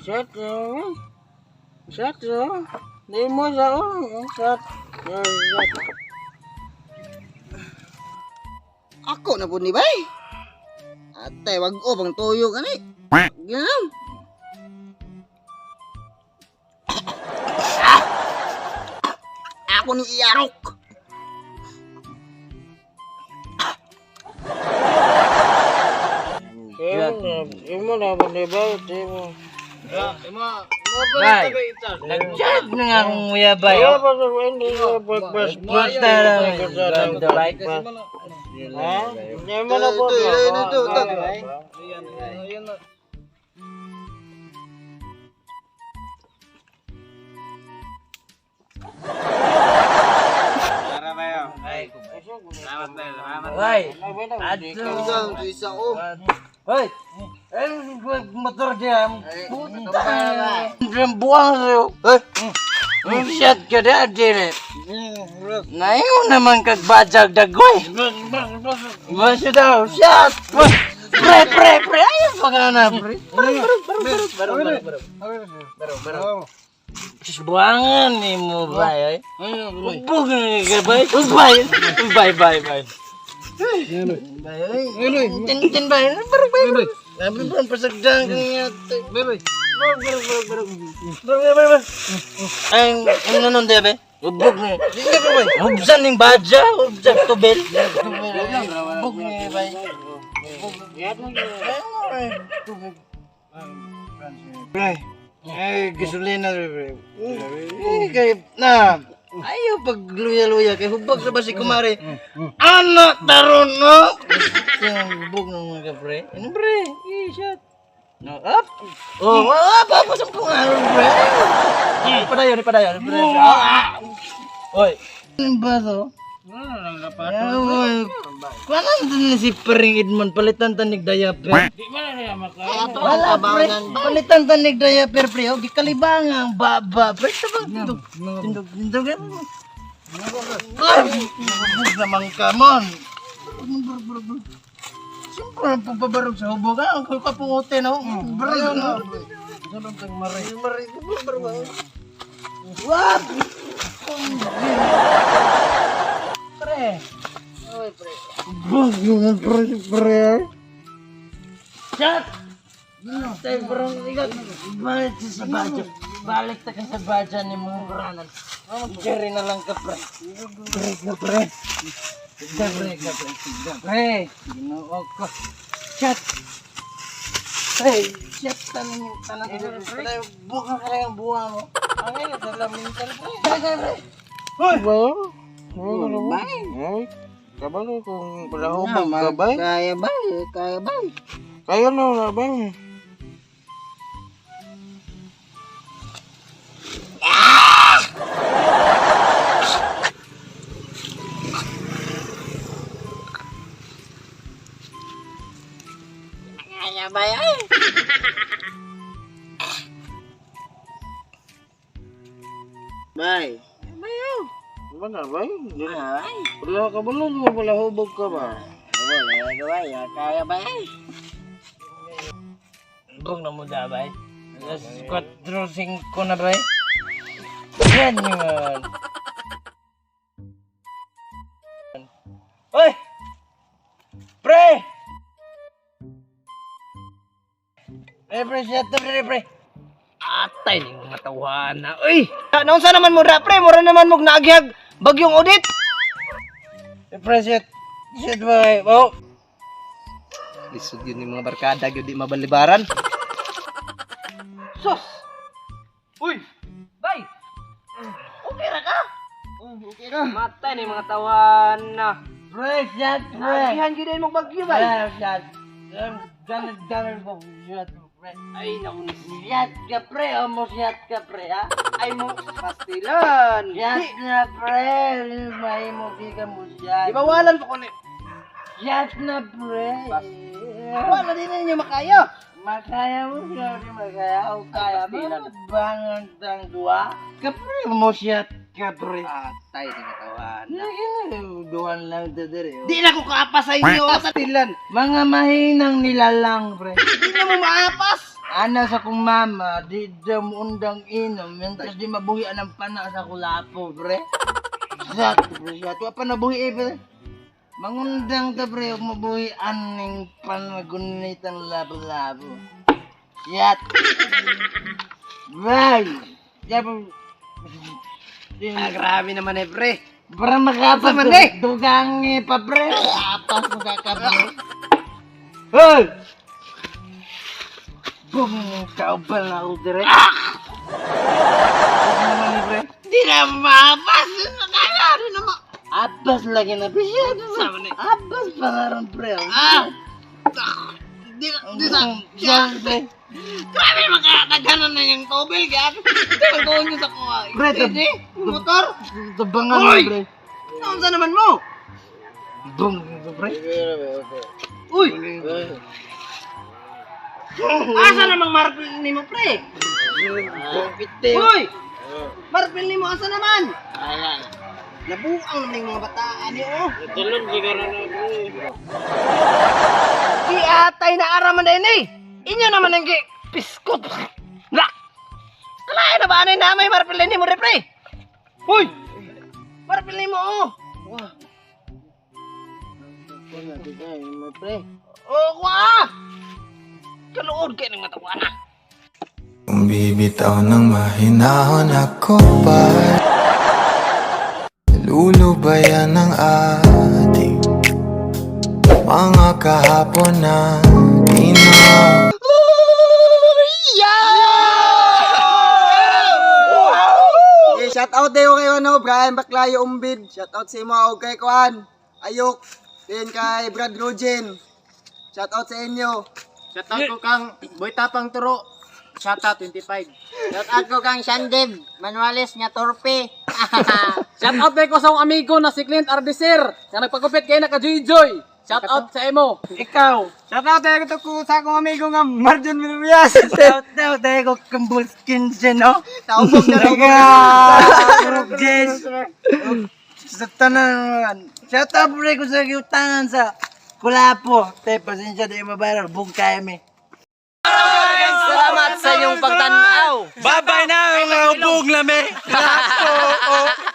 Shot, oh. Shot, oh. Di mo sa oh. Shot. Shot. Ako na pud ni bay. Atay wag o pang tuyo kani. Ganun. Ako ni iyarok. Imo na po ni bay. Di mo. Bay, nag-chat na nga akong uya, bay. Kaya pa sa hindi ko breakfast. Basta lang. Ganda, bay. Ha? Di mo na po. Ito, ito, ito, ito. Bay, adto. Ikaw, isa ko. Hoy, eh, motor diyan. Puta. Diyan buwang sa'yo. Hoy, shot ka na, dire. Naingon naman kag bajag dagoy. Basta daw, shot. Pre, pre, pre. Ayaw pa ka na, pre. Pre, pre, pre, pre, pre, pre. Baro, baro. Buwangan ni mo, bay. Ay. Ugbog na ka, bay. Bay, bay, bay, bay. Bay, ay. Tin, tin, bay. Baro, bay, bay. Sabi pa, pasagdang ka nga. Bay, bay. Baro, baro, baro, baro. Baro, baro, baro. Ay, ano nun, di ba? Ugbog na. Hubsan ning badya, hubsan tubel. Ugbog ni, bay. Pre, ay, gasolina, pre. Eh, kay, na, ayaw pag luya-luya, kay hubag sa ba si kumare? Anak, taron, no? Hubog ng mga pre. Ano, pre? Eh, shot. No, up. Oh, up, up, sa pangalan, pre. Padayon, padayon, pre. Ah! Oy. Ano ba to? Ay, kuwanan din ni si Pering Edmond, palitan tanig diaper. Wala, pre. Palitan tanig diaper, pre. O, gikalibangang baba, pre. Tabang, tindog, tindog, tindog. Ay, hubog naman ka, mon. Siyempre, ang pagbabarog sa hubog, ah. Ang kapunguti, no? Barog, no? Maray, maray, barog. Wah! Pre. Oy, pre. Bug, pre, pre. Shot! Tayo, parang ikat. Balik sa badya. Balik ta ka sa badya ni mga buranan. Jerry na lang ka, pre. Pre ka, pre. Pre, ka, pre. Pre. Ginoo ko. Shot! Pre, shot tanan yung tanan. Pre, buka ka lang ang buha mo. Ang ngayon, sa lamintan, pre. Pre, pre, pre. Hoy! Bay! Ay, kabalo kung palahubog ka, bay. Kaya bay, kaya bay. Kaya na wala, bay. Kaya bay ay. Bay. Bay oh. Ba na, bay? Ay. Wala ka ba mo palahubog ka ba? Wala ka bay, kaya bay ay. Bong na mo da, bay. Alas 4:05 na, bay. Yan yun. Oy! Pre! Pre, pre, siya to, pre, pre. Atay, ni mga tawahan na. Uy! Naunsa naman mo ra pre, mura naman mo naagyag bagyong audit. Pre, siya. Siya, bay. Oh! Lisod yun yung mga barkada gyud di mabalibaran. Sos. Uy! Bay! Okay ra ka? Okay ra. Matay ni mga tawahan na. Pre, siya, pre. Agihan gyud mo bagyo bay. Pre, siya. Dami, dami mo. Siya, pre. Ay naku. Siyat ka, pre. O mo siyat ka, pre, ha? Ay mo pastilan. Siyat na, pre. May mo ka mo siyat. Di bawalan pa ko ni. Siyat na, pre. Wala din ninyo makaya. Makaya mo siya, di makaya. O kaya mo. Pastilan. Bangan tang dua. Kapre mo siyat ka, pre. Atay ni katawan. Duwan lang to dere. oh. Di na ko kaapas sa inyo. Pastilan. Mga mahinang nilalang, pre. Di na mo maapas. Ana sa kong mama, di daw undang inom, mientras di mabuhi ang pana sa kulapo, pre. Shot, pre, shot. Wa pa nabuhi eh, pre. Mangundang ta, pre, ug mabuhi aning panagunitan labo-labo. Shot. Bye! Yabang. Ah, grabe naman eh, pre. Para makapas man eh? Dugangi pa, pre. Apas mo ka ka, pre. Hoy! Boom! Kaubal na ako dire. Ah! Naman eh, pre. Di na maapas. Kaya rin naman. Apas lagi na, pre. Sama na eh. Apas pa nga ron, pre. Ah! Di, di sa. Siya, pre. Grabe naman kaya daghanan na yung tubig. Kaya pagkuhan nyo sa kuha. Pre, Hindi, motor. Tabangan mo, Hoy! pre. Naunsa naman mo? Boom, pre. Uy! Asa namang marpil nimo, pre? Uy! Marpil nimo asa naman? Nabuang naman yung mga bataan ni oh. Di atay na araman na ini. Inyo naman ang gi piskot. Na. Kalain na ba anay na may marpil nimo re pre? Uy! Marpil nimo oh. Wah. Pre. Oh, kuha. Kaluod kay ng matawa na. Kung bibitaw ng mahinahon ako pa lulubayan ng ating mga kahapon na di na Eh, shout out dayo kay ano, Brian Baclayo Umbid. Shout out sa imo og kay Kuan. Ayok. Din kay Brad Rogin. Shout out sa inyo. Shout out ko kang Boy Tapang Turo. Shout out 25. Shout out ko kang Shandev Manuales nga torpe. Shout out ko sa akong amigo na si Clint Ardeser nga nagpagupit kay naka-joy. Shout out sa imo. Ikaw. Shout out dayo ko sa akong amigo nga Marjon Minurias. Shout out tayo ko kang Bulskin no? Taubog na taubog. Jess. Sa tanan. Shout out pre ko sa giutangan sa Kulapo. Te, pasensya di mabayaran. Bug kaya mi. Salamat sa inyong pagtanaw. Bye-bye na mga ubog lami. Kulapo.